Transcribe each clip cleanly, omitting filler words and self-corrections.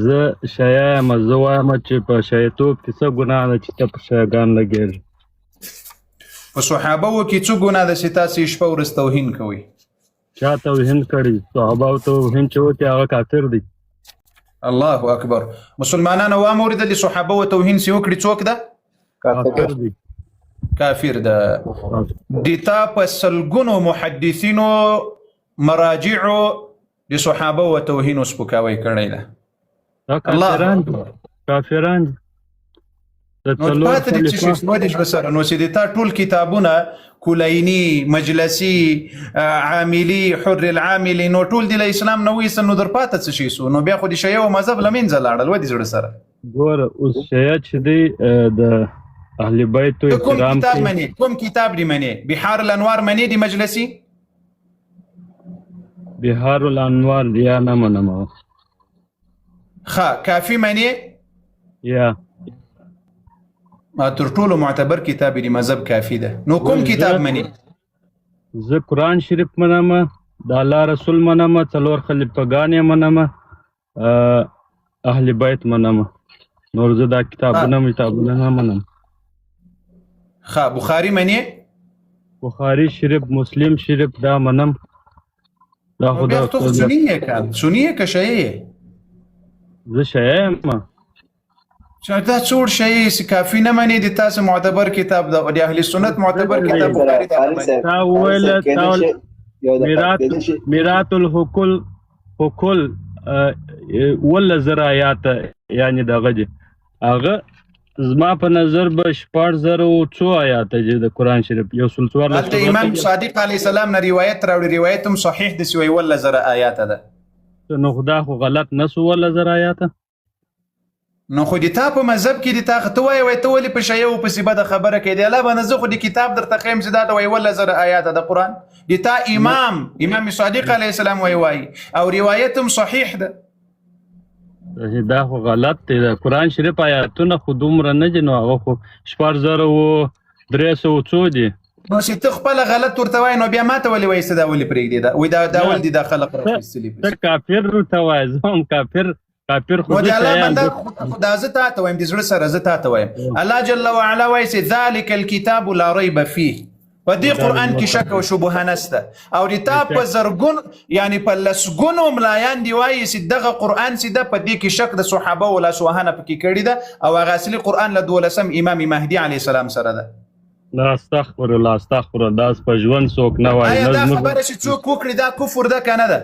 زه شیعه یم، زه وایم چې په شیعتوب کې څه ګناه ده چې ته په شیعه ګان لګېږې؟ په صحابه و کې څه ګناه ده چې تاسو شپه ورځ توهین کوئ؟ چا توهین کړی؟ صحابه توهین چې وکړي هغه کافر دی. الله اکبر. مسلمانانو وام اوریدل، صحابه و توهین سی وکړي څوک ده؟ کافر دی. کافر ده. د تا په سلګونو محدثینو مراجعو د صحابه و توهین او سپکاوی کړی ده. دا کافران دي، کافران دي. د نو څلور پاتې دي چې خلیفه شي دې شو سره. نو چې د تا ټول کتابونه کلینی، مجلسی، عاملی، حر العاملی، نو ټول دی له اسلام نه وایسن، نو در پاته څه شي سو؟ نو بیا خو د شیعه او مذهب له منځه لاړل. ودې زړه سره. ګوره اوس شیعه چې دی د اهل بیتو ته کوم احترام کتاب کوي. منې؟ کوم کتاب دی منې؟ بحار الانوار منې دی مجلسی؟ بحار الانوار یا نه منم. ښه، کافی منې؟ یا. ما تر ټولو معتبر کتاب دی مذهب کافی ده. نو کوم کتاب منې؟ زه قرآن شریف منم، د الله رسول منم، څلور خلیفګان یې منم، اهل بیت منم. نور زه دا کتابونه کتابونه نه منم. ښه، بخاری منې؟ بخاری شریف، مسلم شریف دا منم. دا نو خو بیا دا ته خو سني یې که سني یې که شیعه یې؟ زه شیعه یم. چې دا څوړ شیعه یې چې کافي نه منې، د تاسو معتبر کتاب ده، د اهل سنت معتبر کتاب بخاري دا نه منې. تا وویل تا میرات میرات الحقول حقول 17,000 آیات، یعنی دغه دي. هغه زما په نظر به 16,000 څو آیات دي د قرآن شریف، 114. هلته امام صادق علیه السلام نه روایت راوړي، روایت هم صحیح دی چې وایي 17,000 آیات ده. نو خدا خو غلط نه سو 17,000 آیات. نو خو د تا په مذهب کې د تا ته وایي، وایي ته ولې په شیعه و پسې بده خبره کوې؟ د الله باندې زه خو د کتاب درته ښیم چې دا ته وایي 17,000 آیات ده قرآن. د تا امام صادق علیه السلام وایي او روایت هم صحیح ده. دا خو غلط دی. د قرآن شریف آیاتونه خو دومره نه دي، نو هغه خو 6300 څو دي. نو چې ته خپله غلط ورته وایې، نو بیا ما ته ولې وایې چې دا ولې پرېږدې؟ دا وایي دا ولې دي دا خلق راخیستلي؟ ته کافر ورته وایې، زه هم کافر. کافر خو نو د زه الله شیعه یم. بنده خو دا زه تا ته وایم، د زړه سره زه تا ته وایم، الله جل وعلا وایي چې ذلک الکتاب لا ریب فیه، په دې قرآن کې شک او شبهه نشته. او د تا په زرګون، یعنی په لسګونو ملایان دی وایي چې دغه قرآن چې ده په دې کې شک د صحابه و لاسوهنه پکې کړې ده، او هغه اصلي قرآن له 12 امام مهدي علیه السلام سره ده. لا استغفر الله، استغفر الله. دا په ژوند څوک نه وایي. آیا نه دا زموږ خبره چې څوک وکړي دا کفر ده که نه ده؟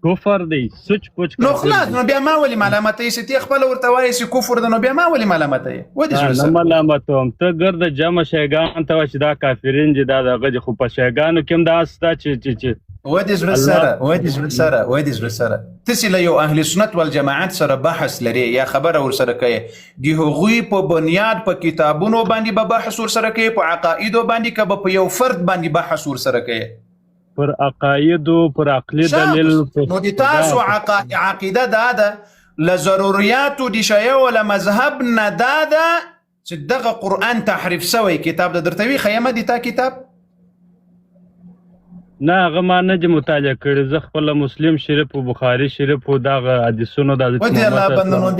کفر دی، سچ پچ نو کافر خلاص دی. نو بیا ما ولې ملامت یې چې ته خپله ورته وایې چې کفر ده؟ نو بیا ما ولې ملامت یې؟ ودې زړه نه سره. ملامتوم، ته ګرده جمع شیګان ته وایې چې دا کافرین دي، دا دغه دي، خو په شیګانو کې هم دا سته چې چې چې ودې زړه الله سره، ودې زړه سره، ودې زړه سره. ته چې له یو اهل سنت والجماعت سره بحث لرې یا خبره ورسره کوې، د هغوی په بنیاد په کتابونو باندې به بحث ورسره کوې، په عقایدو باندې، که به په یو فرد باندې بحث ورسره کوې؟ پر عقایدو، پر عقلي دلیل. نو د تاسو عقیده دا ده له ضروریاتو د شیعه او له مذهب نه دا ده چې دغه قرآن تحریف سوی کتاب ده. درته وي خیمه د تا کتاب؟ نه، هغه ما نه دي مطالعه کړی. زه خپله مسلم شریف او بخاري شریف او دغه حدیثونو دا ودې الله بنده. نو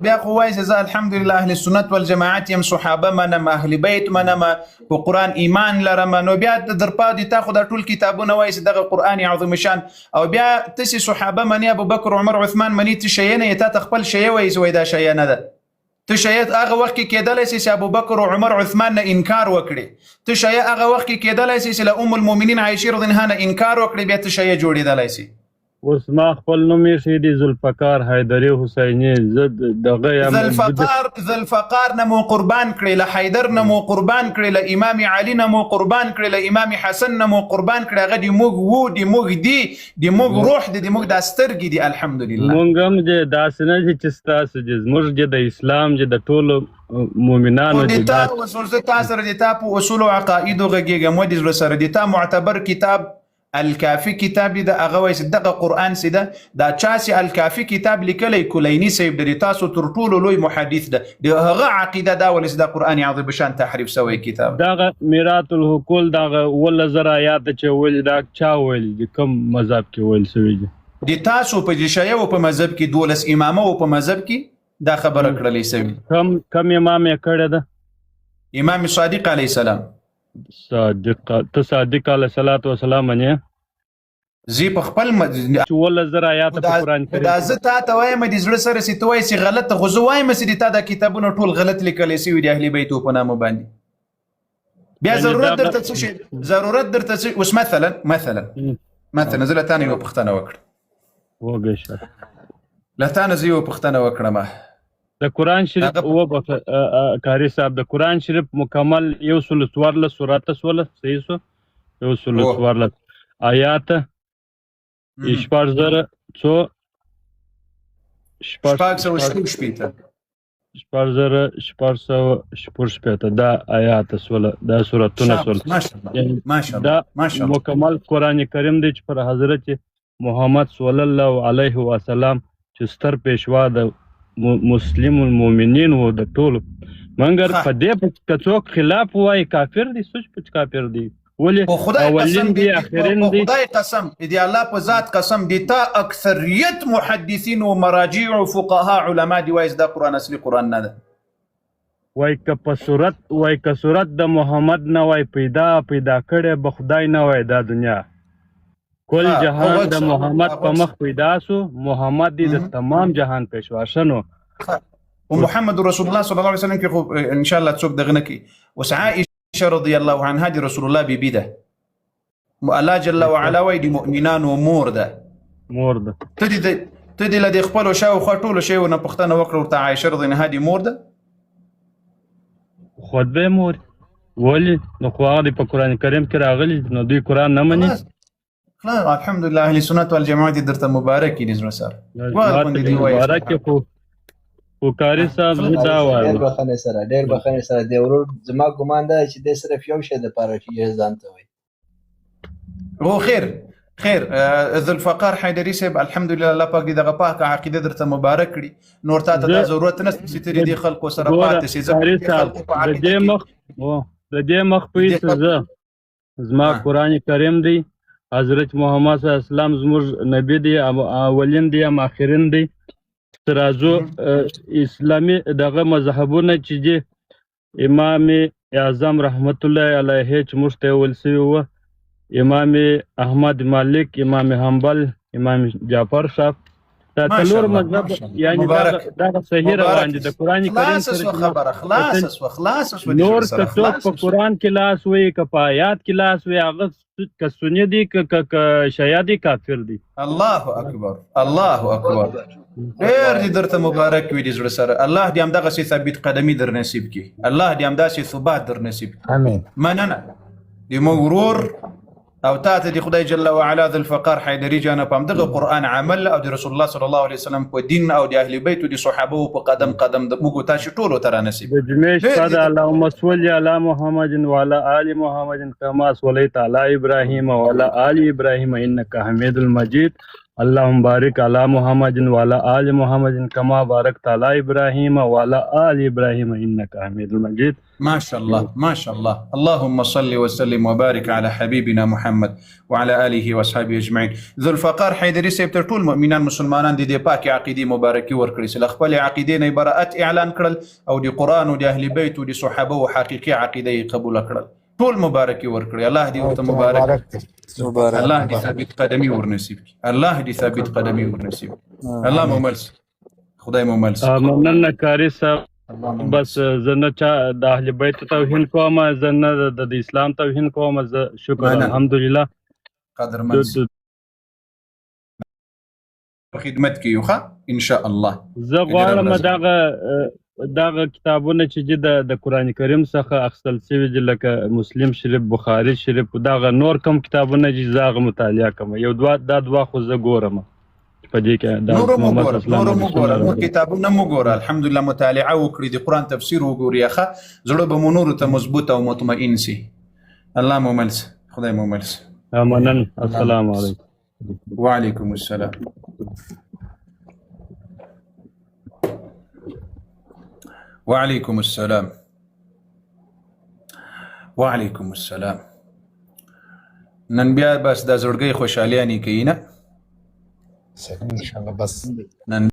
بیا خو وایي چې زه الحمدلله اهل سنت والجماعت یم، صحابه منم، اهل بیت منم، په قرآن ایمان لرم. نو بیا در پا دي تا خو دا ټول کتابونه وایي چې دغه قرآن عظیم شان، او بیا ته چې صحابه منې، ابوبکر، عمر، عثمان منې، ته شیعه نه یې، تا ته خپل شیعه وایي چې وایي دا شیعه نه ده. ته شیعه هغه وخت کې کېدلی شي چې ابوبکر او عمر عثمان نه انکار وکړي. ته شیعه هغه وخت کې کېدلی شي چې له ام المؤمنین عایشې رضی الله عنها نه انکار وکړي، بیا ته شیعه جوړېدلی شي. اوس ما خپل نوم ایښی دی ذوالفقار حیدري حسیني. زه دغه یم. ذوالفقار نه مو قربان کړې، له حیدر نه مو قربان کړې، له امام علي نه مو قربان کړې، له امام حسن نه مو قربان کړې. هغه د موږ وو، د موږ دي، د موږ روح دی، د موږ دا سترګې دي. الحمدلله. موږ هم دې داسې نه دي چې ستاسو دي، زموږ دې د اسلام دې، د ټولو مؤمنانو خو د دي. تا دا اصول، زه تا سره د تا په اصول او عقایدو غږېږم. ودې زړه سره د تا معتبر کتاب الکافی کتاب دی، د هغه وایي چې دغه قرآن چې ده، دا چا چې الکافی کتاب لیکلی کلیني صاحب دی، تاسو تر ټولو لوی محدث ده، د هغه عقیده دا ولې چې دا قرآن عظیم شان تحریف سوی کتاب. دغه میرات الحقول دغه 17,000 آیات چې ویل، دا چا ویل دي؟ کوم مذهب کې ویل سوي دي؟ د تاسو په د شیعو په مذهب کې 12 امامه او په مذهب کې دا خبره کړلې سوي. کم امام یې کړې ده؟ امام صادق علیه السلام. صادق، ته صادق علیه الصلاۃ والسلام منې؟ زه په خپل چې 17,000 آیات په قرآن کریم. دا زه تا ته وایم د زړه سره چې ته وایې چې غلط، خو زه وایم چې د تا دا کتابونه ټول غلط لیکل شوي دي اهل بیتو په نامه باندې. بیا ضرورت درته څه شي؟ ضرورت درته څه؟ اوس مثلا مثلا مثلا زه له تا نه یوه پوښتنه وکړم. وږی شه. له تا نه زه یوه پوښتنه وکړم. د قرآن شریف وبخښه قاري صاحب، د قرآن شریف مکمل 114 سورته سوله، صحیح سو؟ 114 آیات، 6000 څو؟ 666. 6666 دا آیات سوله، دا سورتونه سوله. ماشاءالله. دا مکمل قرآن کریم دی چې پر حضرت محمد صلی الله علیه وسلم چې ستر پیشوا د مسلم المؤمنین وو د ټولو، مګر په دې که څوک خلاف وایي کافر دی، سوچ پچ کافر دی. ولې اولین دی اخرین دی؟ خدای قسم دی، الله په ذات قسم دی، تا اکثریت محدثین او مراجع او فقها علما دی وایي دا قرآن اصلي قرآن نه ده. وای که په صورت، وای که صورت د محمد نه وای پیدا کړی به خدای نه وای دا دنیا. کل جهان د محمد په مخ پیدا سو، محمد دی د تمام جهان پیشوا شنو. محمد رسول الله صلی الله علیه وسلم کې خو ان شاء الله څوک دغه نه کوي. اوس عائشه رضی الله عنها د رسول الله بیبي ده، الله جل وعلا وایي د مؤمنانو مور ده. مور ده. ته دې له دې خپلو شاوخوا ټولو شیو نه پوښتنه وکړه ورته، عائشه رضی عنها د مور ده؟ خود به مور ولې؟ نو خو هغه په قرآن کریم کې راغلي، نو دوی قرآن نه مني. خلاص الحمدلله اهل سنت والجماعت دې درته مبارک دي زړه سره. مبارک خو خو قاري صاحب زه دا وایم. ډېر بخښنې سره، ډېر بخښنې سره دی ورور، زما ګمان دا چې دی صرف یو شی دپاره چې ځان ته وایي. هو خیر خیر. ذوالفقار حیدري صاحب الحمدلله الله پاک دې دغه پاکه عقیده درته مبارک کړي. نور تا ته دا ضرورت نشته چې ته دې خلکو سره پاتې شې. زه د دې مخ په زه زما قرآن کریم دی، حضرت محمد صلی الله علیه وسلم زموږ نبی دی، اولین دی هم آخرین دی. ترازو اسلامي دغه مذهبونه چې دي، امام اعظم رحمت الله علیه چې موږ ته ویل سوي وه، امام احمد مالک، امام حنبل، امام جعفر صاحب، دا څلور مذهب یعنی دغه صحیح روان دي د قرآن کریم سره. خبره خلاصه سوه، خلاصه سوه. نور که څوک په قرآن کې لاس وي، که په آیات کې لاس وي، هغه که سني دي که شیعه دي، کافر دي. الله اکبر، الله اکبر. ډېر دې درته مبارک وي د زړه سره. الله دې همدغسې ثابت قدمي در نصیب کړي، الله دې همداسې ثبات در نصیب کړي. امین. مننه د موږ ورور او تا ته د خدای جل وعلا ذوالفقار حیدري جانه په همدغه قرآن عمل او د رسول الله صلی الله علیه وسلم په دین او د اهل بیتو د صحابو په قدم قدم د موږ تاسو ټولو ته را نصیب. د جمعې شپه ده. اللهم صل علی محمد وعلى آل محمد کما صلیت علی ابراهیم وعلى آل ابراهیم انک حمید المجید. اللهم بارک علی محمد وعلى آل محمد کما بارکت علی ابراهیم وعلى آل ابراهیم انک حمید المجید. ما شاء الله، ما شاء الله. اللهم صل وسلم وبارك على حبيبنا محمد وعلى آله واصحابه اجمعين. ذوالفقار حیدري صاحب ته ټول مؤمنان مسلمانان د دې پاکې عقیدې مبارکي ورکړي چې له خپلې عقیدې نه یې براءت اعلان کړل او د قرآن او د اهل بیت او د صحابه او حقیقي عقیده یې قبوله کړل. ټول مبارکي ورکړي. الله دې ورته مبارک، الله دې ثابت قدمي ورنصیب کړي، الله دې ثابت قدمي ورنصیب کړي. الله مو مل سي، خدای مو مل سي. مننه قاري صاحب. بس زه نه چا د اهل بیت توهین کوم، زه نه د اسلام توهین کوم. زه شکر الحمدلله قدرمن په خدمت کې یو ښه ان شاء الله. زه غواړم دغه کتابونه چې دي د قرآن کریم څخه اخیستل شوي دي، لکه مسلم شریف، بخاري شریف، دغه نور کوم کتابونه چې زه هغه مطالعه کوم. یو دوه دا دوه خو زه ګورم په دې کې. نور مو ګوره، نور مو ګوره، نور کتابونه مو ګوره. الحمدلله مطالعه وکړي، د قرآن تفسیر وګوري، ښه زړه به مو نورو ته مضبوط او مطمئن سي. الله مو مل سي، خدای مو مل سي. مننه. السلام علیکم. وعلیکم السلام. وعلیکم السلام. وعلیکم السلام. نن بیا بس دا زړګی خوشحالیانې کوي نه؟ ان شاء الله بس نن.